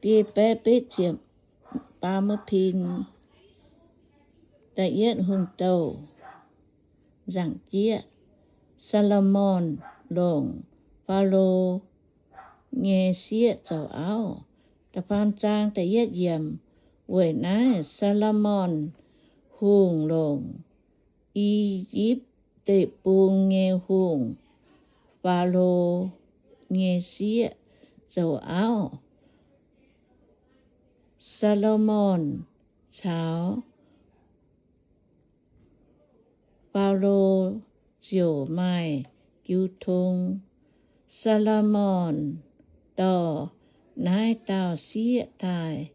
biei baeqv betv ziepc, baamz maiv pin. Da'yietv hungh douh nzaangc jieqv. Saa^lo^morn longc Faalo nyei sieqv zoux auv. Da'faam zaang da'yietv yiemc. Weic naaiv Saa^lo^morn Hungh longc I^yipv Deic-Bung nyei hungh, Faalo nyei sieqv, zoux auv. Saa^lo^morn caux Faalo ziouc maaih jiu tong. Saa^lo^morn dorh naaiv dauh sieqv daaih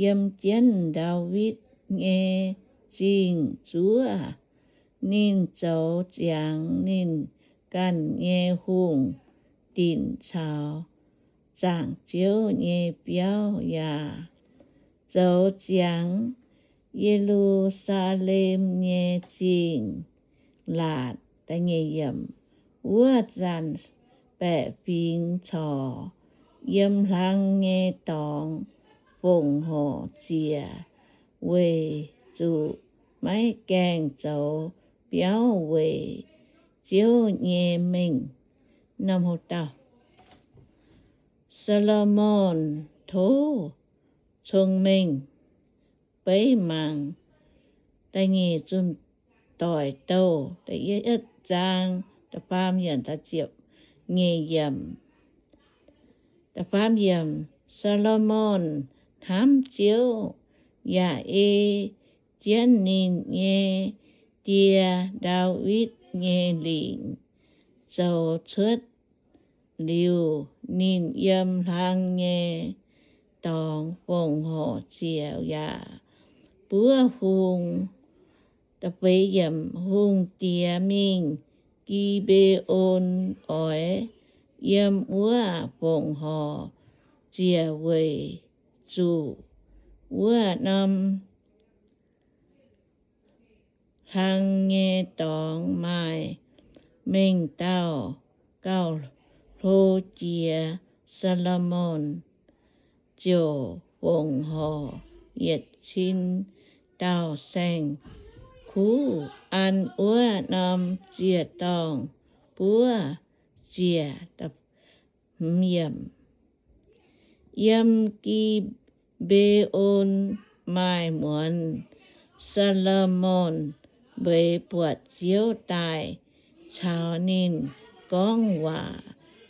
yiem jienv Ndaawitv nyei zingh zuov. Ninh zoux ziangx ninh ganh nyei hungh dinc caux zaangc Ziouv nyei biauv yaac zoux ziangx Ye^lu^saa^lem nyei zingh laatc. Wuov zanc baeqc fingx corc yiem hlang nyei dorngx fongc horc ziec, weic zuqc maiv gaengh zoux biauv weic Ziouv nyei mengh. Saa^lo^morn tov cong-mengh beiv mangc da'nyeic zunh doic douh, da'yietv zaang, da'faam yiemc, da'ziepc nyeic yiemc. Da'faam yiemc. Saa^lo^morn hnamv Ziouv yaac ei jienv ninh nyei die, Ndaawitv, nyei lingc zoux cuotv. Liuz ninh yiem hlang nyei dorngx fongc horc ziec yaac buov hungh. Hungh diex mingh Gi^mbe^on oix yiem wuov fongc horc ziec weic zuqc wuov norm hlang nyei dorngx maaih mengh dauh gauh hlo jiex. Saa^lo^morn ziouc fongc horc yietc cin dauh saeng-kuv an wuov norm ziec-dorngh buov ziec. Yiem Gi^mbe^on maaih muonz, Saa^lo^morn mbeix buatc Ziouv daaih caux ninh gorngv waac.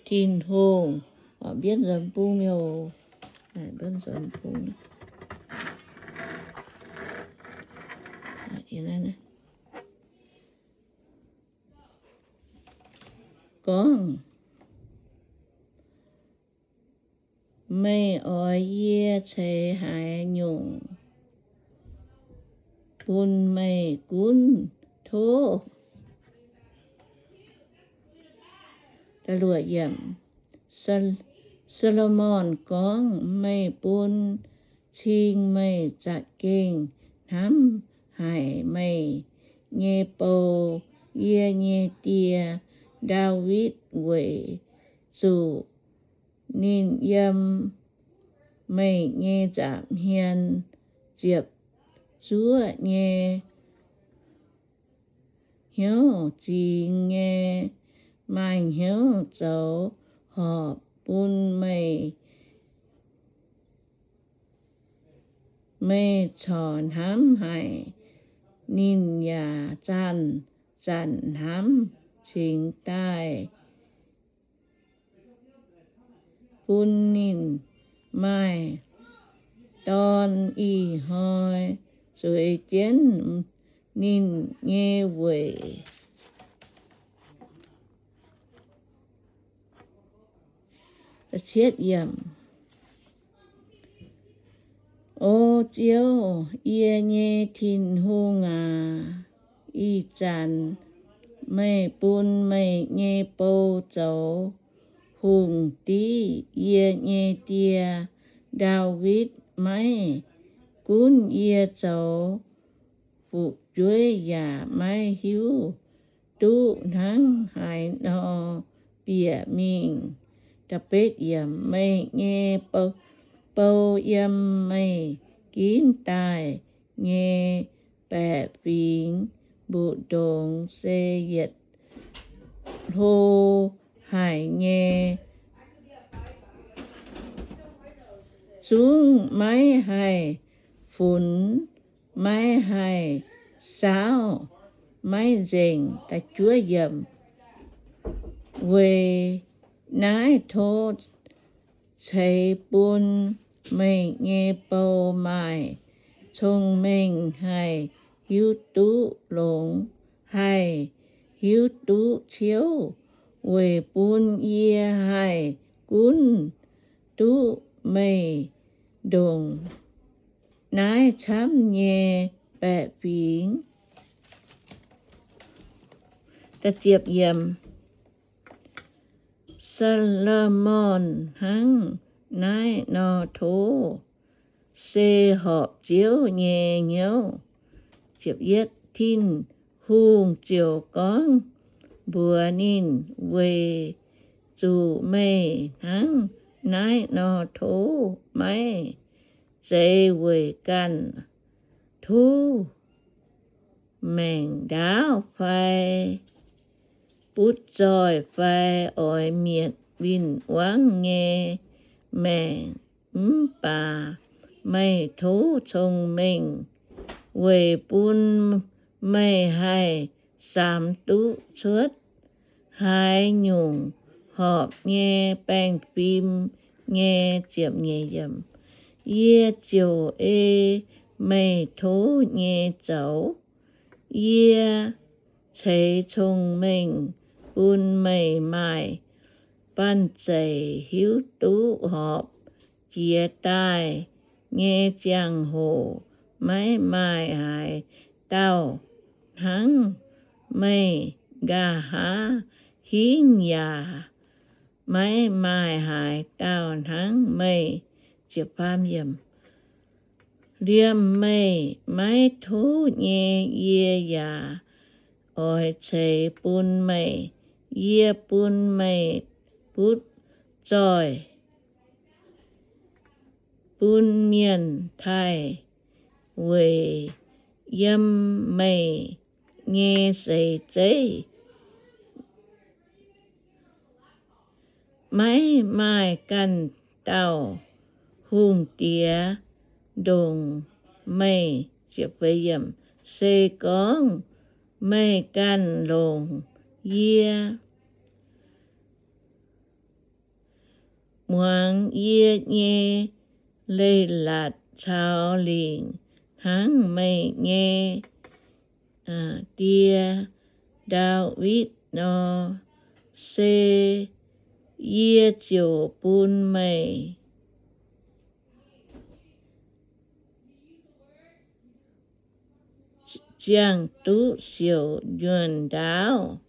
Tin-Hungh, mbienv nzuonx bung, mbienv nzuonx bung, gorngv, Meih oix yie ceix haaix nyungc bun meih gunv tov? Saa^lo^morn gorngv, Meih bun cing meih za'gengh hnamv haic meih nyei bou, yie nyei die, Ndaawitv, weic zuqc ninh yiem meih nyei nza'hmien ziepc zuoqv nyei hnyouv zingx nyei maaih hnyouv zoux horpc bun meih. Meih corc hnamv haic ninh yaac zanc-zanc hnamv cingx daaih bun ninh. Maaih dorn ih hnoi zueiz jienv ninh nyei weic. O Ziouv, yie nyei Tin-Hungh aac, ih zanc meih bun meih nyei bou zoux hungh div yie nyei die, Ndaawitv. Maiv gunv yie zoux fu'jueiv yaac maiv hiuv duqv hnangv haaix nor bieqc mingh. Meih nyei bou, bou yiem meih ginv daaih nyei baeqc fingx mbu'ndongx se yietc hlo haic nyei, zungv maiv haih funx, maiv haih saauv, maiv nzengc. Weic naaiv tov ceix bun meih nyei bou maaih cong-mengh haih hiuv duqv longx, haih hiuv duqv ciouv, weic bun yie haih gunv duqv meih ndongc naaiv camv nyei baeqc fingx. Saa^lo^morn hnangv naaiv nor tov, se horpc Ziouv nyei hnyouv. Tin-Hungh ziouc gorngv mbuox ninh, Weic zuqc meih hnangv naaiv nor tov, maiv zeiz weic ganh tov maengc ndaauv fai butv zoih fai oix mietc win-wangv nyei maengc, mv baac meih tov cong-mengh weic bun meih haih samx duqv cuotv haaix nyungc horpc nyei baengh fim nyei. Yie ziouc ei meih tov nyei zoux. Yie ceix cong-mengh bun meih maaih banh zeic hiuv duqv horpc jiez daaih nyei ziangh hoc. Maiv maaih haaix dauh hnangv meih, nqa'haav hingv yaac maiv maaih haaix dauh hnangv meih. Liemh meih maiv tov nyei, yie yaac oix ceix bun meih. Yie bun meih butv zoih, bun mienh taaih weic yiem meih nyei seix zeiv. Maiv maaih ganh dauh hungh diex ndongc meih. Se gorngv meih ganh longc yie, muangx yie nyei leiz-latc caux lingc hnangv meih nyei die, Ndaawitv, nor, se yie ziouc bun meih ziangh duqv siouc nyuonh ndaauv.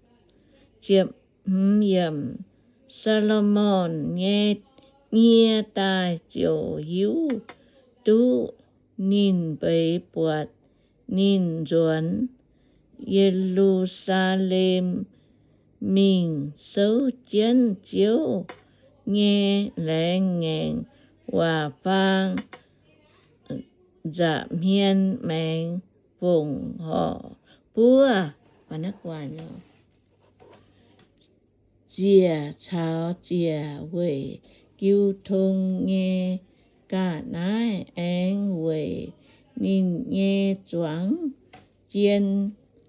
Saa^lo^morn nyei nyie daaih ziouc hiuv duqv ninh mbeix buatc ninh nzuonx Ye^lu^saa^lem mingh souv jienv Ziouv nyei laengz ngaengc waac-faang nza'hmien maengx fongc horc buov ziec caux ziec weic jiu tong nyei ga'naaiv, aengx weic ninh nyei zuangx jien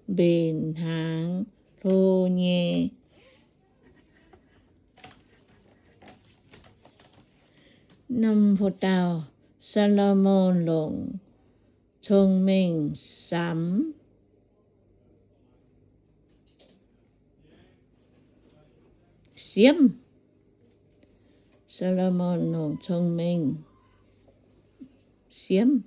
mbenc hnaangx hlo nyei. Norm hlo dauh, Saa^lo^morn longc cong-mengh samx siemv. Saa^lo^morn longc cong-mengh siemv.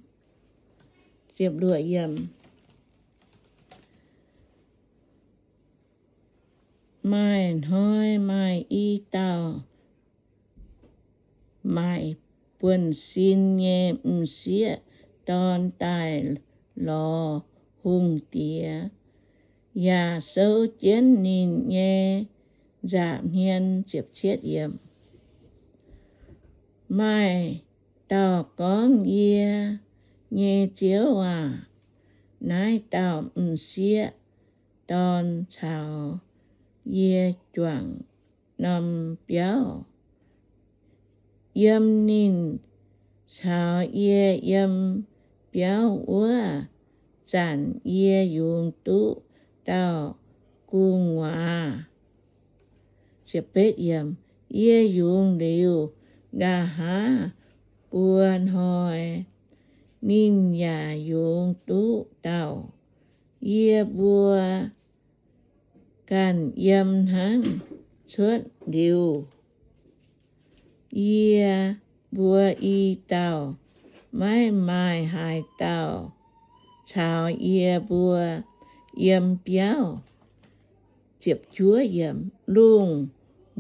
Maaih hnoi maaih i dauh maaic buonv-sin nyei m'sieqv dorn daaih lorz hungh diex yaac souv jienv ninh nyei nza'hmien. Maaih dauh gorngv, Yie nyei ziouv aah! Naaiv dauh m'sieqv dorn caux yie juangc norm biauv. Yiem ninh caux yie yiem biauv wuov zanc yie yungz duqv dauh gu'nguaaz. Yie yungz liuz nqa'haav buo hnoi, ninh yaac yungz duqv dauh. Yie mbuo ganh yiem hnangv cuotv liuz, yie mbuo i dauh, maiv maaih haaix dauh caux yie mbuo yiem biauv. Lungh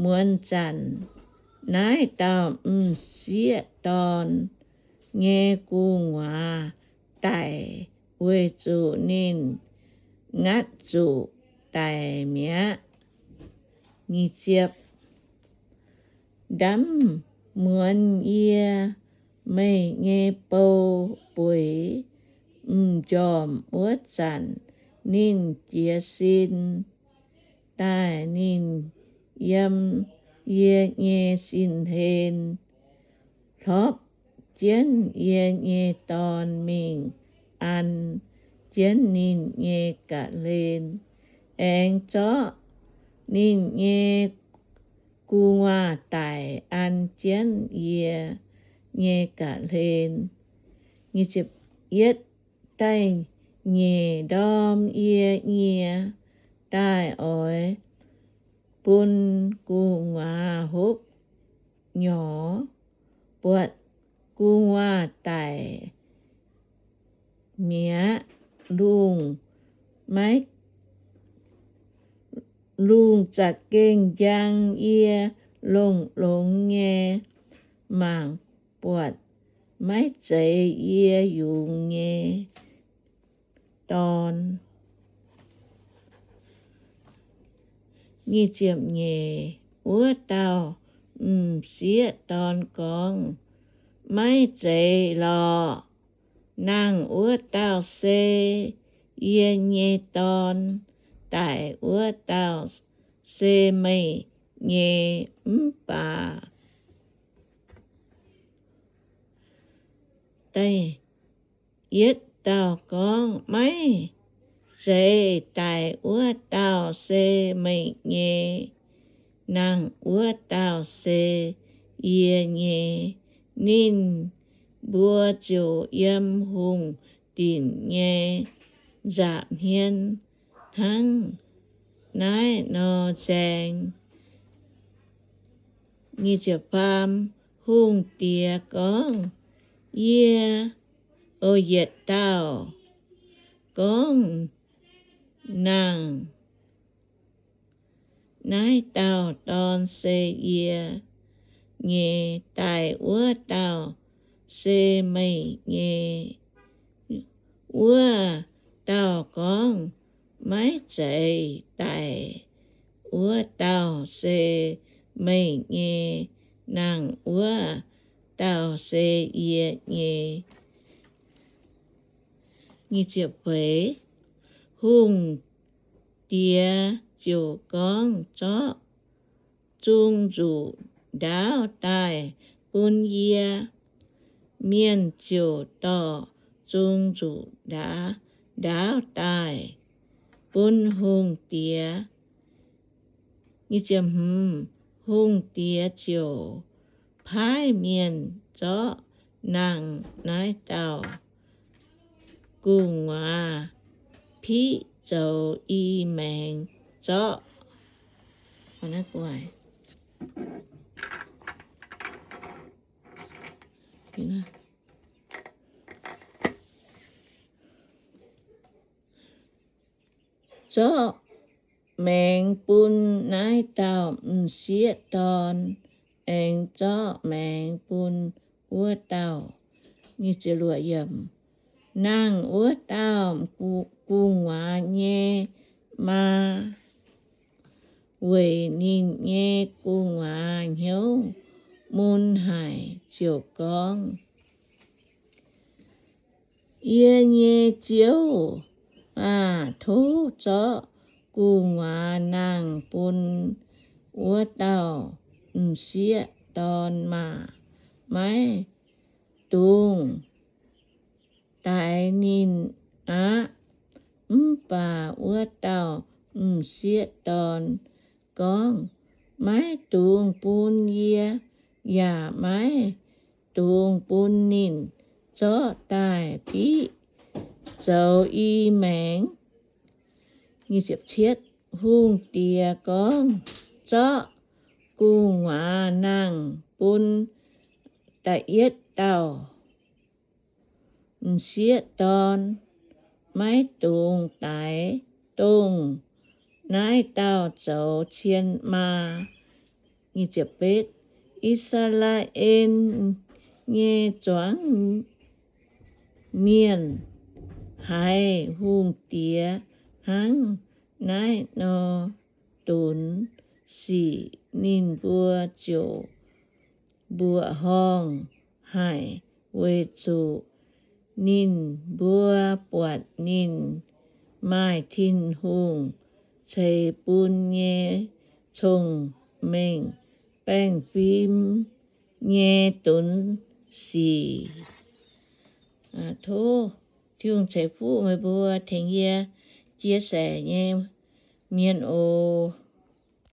muonz zanc naaiv dauh m'sieqv dorn nyei gu'nguaaz daic weic zuqc ninh ngatv zuqc daic mi'aqv. Ndamv muonz yie meih nyei bou bueix m'njormh wuov zanc, ninh jiez sin daaih, ninh yiem yie nyei sin-hlen, hlopv jienv yie nyei dorn mingh an jienv ninh nyei ga'hlen, aengx zorqv ninh nyei gu'nguaaz daic an jienv yie nyei ga'hlen. Yietv da'nyeic ndorm yie nyie daaih oix bun gu'nguaaz hopv nyorx, buatc gu'nguaaz daic mi'aqv. Lungh maiv, lungh za'gengh njang, yie longx-longx nyei mangc buatc maiv zeiz yie yungz nyei dorn. Wuov dauh m'sieqv dorn gorngv, Maiv zeiz lorqc. Nangh wuov dauh se yie nyei dorn, daic wuov dauh se meih nyei. Mv baac da'yietv dauh gorngv, Maiv zeiz. Daic wuov dauh se meih nyei. Nangh wuov dauh se yie nyei. Ninh mbuo ziouc yiem hungh dinc nyei nza'hmien hnangv naaiv nor nzaeng. Hungh diex gorngv, Yie, o, yietc dauh gorngv, Nangh, naaiv dauh dorn se yie nyei. Daic wuov dauh se meih nyei. Wuov dauh gorngv, Maiv zeiz. Daic wuov dauh se meih nyei. Nangh wuov dauh se yie nyei. Hungh diex ziouc gorngv, Zorqv zung nzuqc ndaauv daaih bun yie. Mienh ziouc dorh zung nzuqc ndaauv daaih bun hungh diex. Hungh diex ziouc paaiv mienh zorqv nangh naaiv dauh gu'nguaaz piqv zoux i maengx zorqv zorqv maengx bun naaiv dauh m'sieqv dorn, aengx zorqv maengx bun wuov dauh. Nangh wuov dauh gu'nguaaz nyei maa weic ninh nyei gu'nguaaz hnyouv mun haic, ziouc gorngv, Yie nyei Ziouv aah! Tov zorqv gu'nguaaz nangh bun wuov dauh m'sieqv dorn maah! Maiv dungx daix ninh aqv. Mv baac wuov dauh m'sieqv dorn gorngv, Maiv dungx bun yie, yaac maiv dungx bun ninh zorqv daaih biqv zoux i maengx. Hungh diex gorngv, Zorqv gu'nguaaz nangh bun da'yietv dauh m'sieqv dorn. Maiv dungx daix dongh naaiv dauh zoux cien maa. I^saa^laa^en nyei zuangx mienh haiz hungh diex hnangv naaiv nor dunx sic, ninh mbuo ziouc mbuoqc horngh haic, weic zuqc ninh mbuo buatc ninh maaih Tin-Hungh ceix bun nyei cong-mengh baengh fim nyei dunx sic. Tov Tin-Hungh ceix fuqv meih mbuo, tengx yie chia sẻ nyei mienh oc.